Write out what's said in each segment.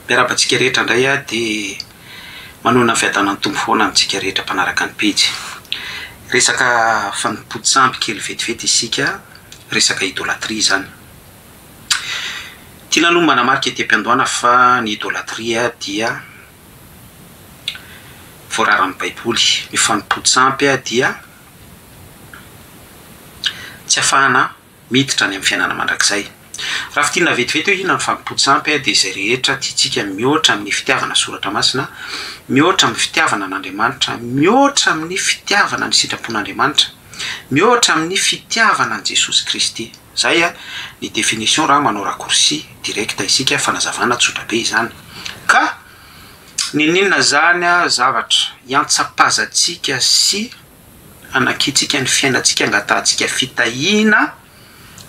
Miarahaba antsika rehetra indray aho dia manohana ny fiadanan'ny Tompo foana amintsika rehetra mpanaraka ny pejy. Resaka fanompoan-tsampy kely vetivety isika, resaka idolatria izany. Tiana aloha ny manamarika ety am-piandohana fa ny idolatria dia voararan'ny Baiboly. Ny fanompoan-tsampy dia tsy afahana miditra any amin'ny fiainana mandrakizay. Raha fintinina vetivety hoe inona ny fanompoan-tsampy dia izay rehetra tiantsika mihoatra amin'ny fitiavana soratra masina, mihoatra amin'ny fitiavana an'Andriamanitra, mihoatra amin'ny fitiavana ny sitrapon'Andriamanitra, mihoatra amin'ny fitiavana an'i Jesosy Kristy. Izay ny définition raha manao raccourci direct isika, fanazavana tsotra be izany. Ka n'inon'inona izany zavatra iantsapazantsika sy Anankintsika ny fiainantsika angatahantsika fitahiana,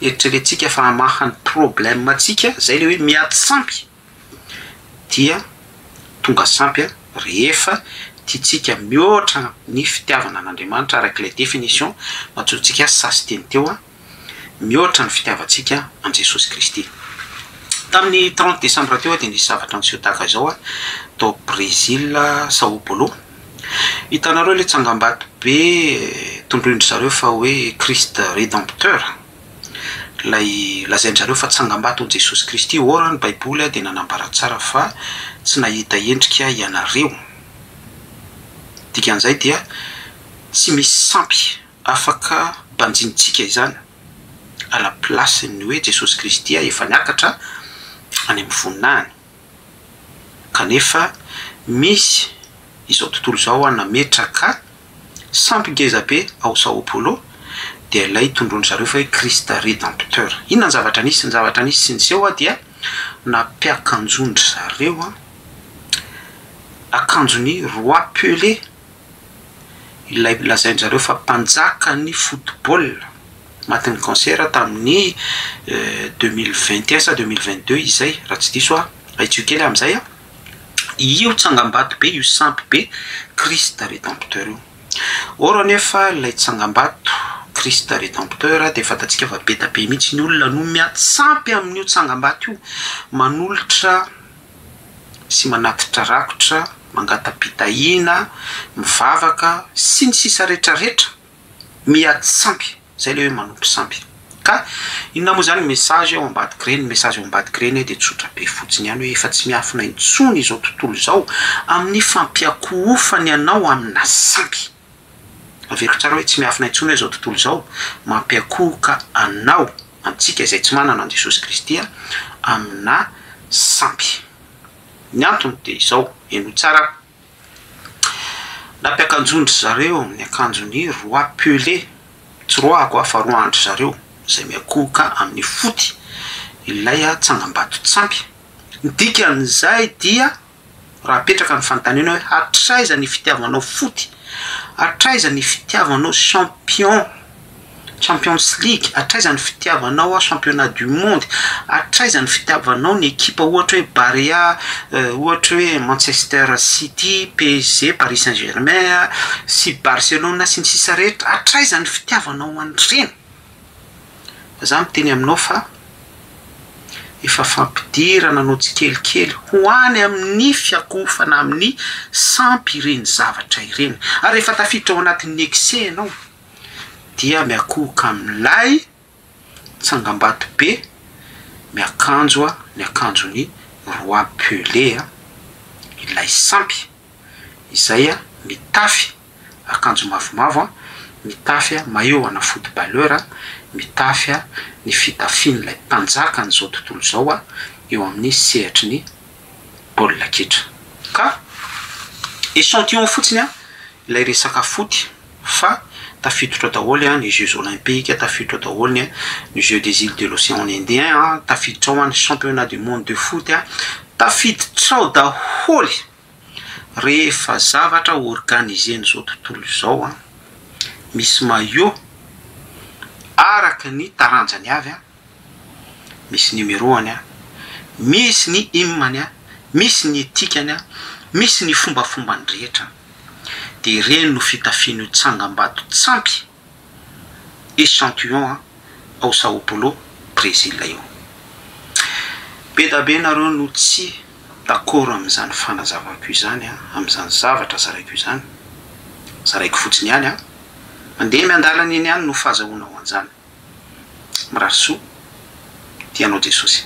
eritreretintsika fa hamaha ny problème ntsika, zay le hoe miady sampy dia tonga sampy rehefa tiantsika mihoatra ny fitiavana an'Andriamanitra araka ilay définition nantsointsika sasy teny teo. mihoatra ny fitiavantsika an'i Jesosy Kristy. Tamin'ny 30 desambra teo dia nisy zavatra niseho tahaka izao tao Brésil, Sao Paulo. Hitanareo ilay tsangambato be tondroin-dry zareo fa hoe Christ Rédempteur, ilay lazain-dry zareo fa tsangambaton'i Jesosy Kristy. Or ny Baiboly dia nanambara tsara fa tsy nahita endrika ianareo. Dikan'izay dia tsy misy sampy Afaka banjinintsika izany à la place ny hoe Jesosy Kristy efa niakatra any amin'ny voninahiny. Kanefa misy izao tontolo izao nametraka sampy ngeza be ao Sao Paulo dia ilay tondroin-dry zareo fa hoe Christ Redempteur. Inona ny zavatra nisy? Ny zavatra nisy sy niseho dia nampiakanjoan-dry zareo akanjon'ny Roi Pelé. ilay lazain-dry zareo fa mpanjakan'ny football, matin'ny cancer tamin'ny 2021 sa 2022 izay raha tsy diso aho, ahitsio kely aho amin'izay an, io tsangambato be io sampy be Christ Redempteur io. Or anefa ilay tsangambato Christ Redempteur dia fantatsika fa be dia be mihitsy ny olona no miantsampy amin'io tsangambato io, manolotra sy manatitra rakotra, mangata-pitahiana, mivavaka, sy ny sisa rehetra rehetra, miady sampy, zay le hoe manompo sampy. Ka inona moa zany message ao ambadik'ireny, message ao ambadik'ireny dia tsotra be fotsiny ihany hoe efa tsy miafina intsony izao tontolo izao amin'ny fampiakohofany anao amina sampy. Averiko tsara hoe tsy miafina intsony hoe izao tontolo izao mampiakohoka anao, antsika izay tsy manana an'i Jesosy Kristy amina sampy. Ny antony dia izao, henoy tsara an! Nampiakanjoan-dry zareo ny akanjon'ny roi Pelé, tsy roi ako fa roi-ndry zareo izay miakohoka amin'ny foty ilay tsangambato-tsampy. Ny dikan'izay dia Raha apetraka ny fanontaniana hoe hatraiza ny fitiavanao foot, hatraiza ny fitiavanao champion, champions league, hatraiza ny fitiavanao championnat du monde, hatraiza ny fitiavanao ny ekipa ohatra hoe Barea, ohatra hoe Manchester City, PSG, Paris Saint Germain sy Barcelona sy ny sisa rehetra, hatraiza ny fitiavanao an'ireny? Za miteny aminao fa efa fampidirana anao tsikelikely ho any amin'ny fiakohofana amin'ny sampy ireny zavatra ireny. Ary rehefa tafiditra ao anatin'ny excès ianao dia miakohoka amin'ilay tsangambato be miakanjo ny akanjon'ny roi Pelé ilay sampy izay mitafy akanjo mavomavo, mitafy maillot ana footballeur, mitafy ny fitafian'ilay mpanjakan'izao tontolo izao eo amin'ny sehatry ny baolina kitra. Ka echantillon fotsiny ilay resaka foot fa tafiditra ao daholo ny jeux olympiques, tafiditra ao daholo ny jeux des îles de l'océan indien, tafiditra ao ny championnat du monde de foot, tafiditra ao daholo. Rehefa zavatra organiser-n'izao tontolo izao an, misy maillot araka ny taranjany avy an, misy numéro-ny an, misy ny hymne-ny an, misy ny éthique-ny an, misy ny fombafombany rehetra an, dia ireny no fitafian'io tsangambato tsampy echantillon ao Sao Paulo, Brésil io. Be da be nareo no tsy. d'accord amin'izany fanazavako izany an, amin'izany zavatra zaraiko izany, zaraiko fotsiny ihany an, mandeha miandalana eny ihany no fahazahoanao an'izany. Mirary soa, tia anao Jesosy.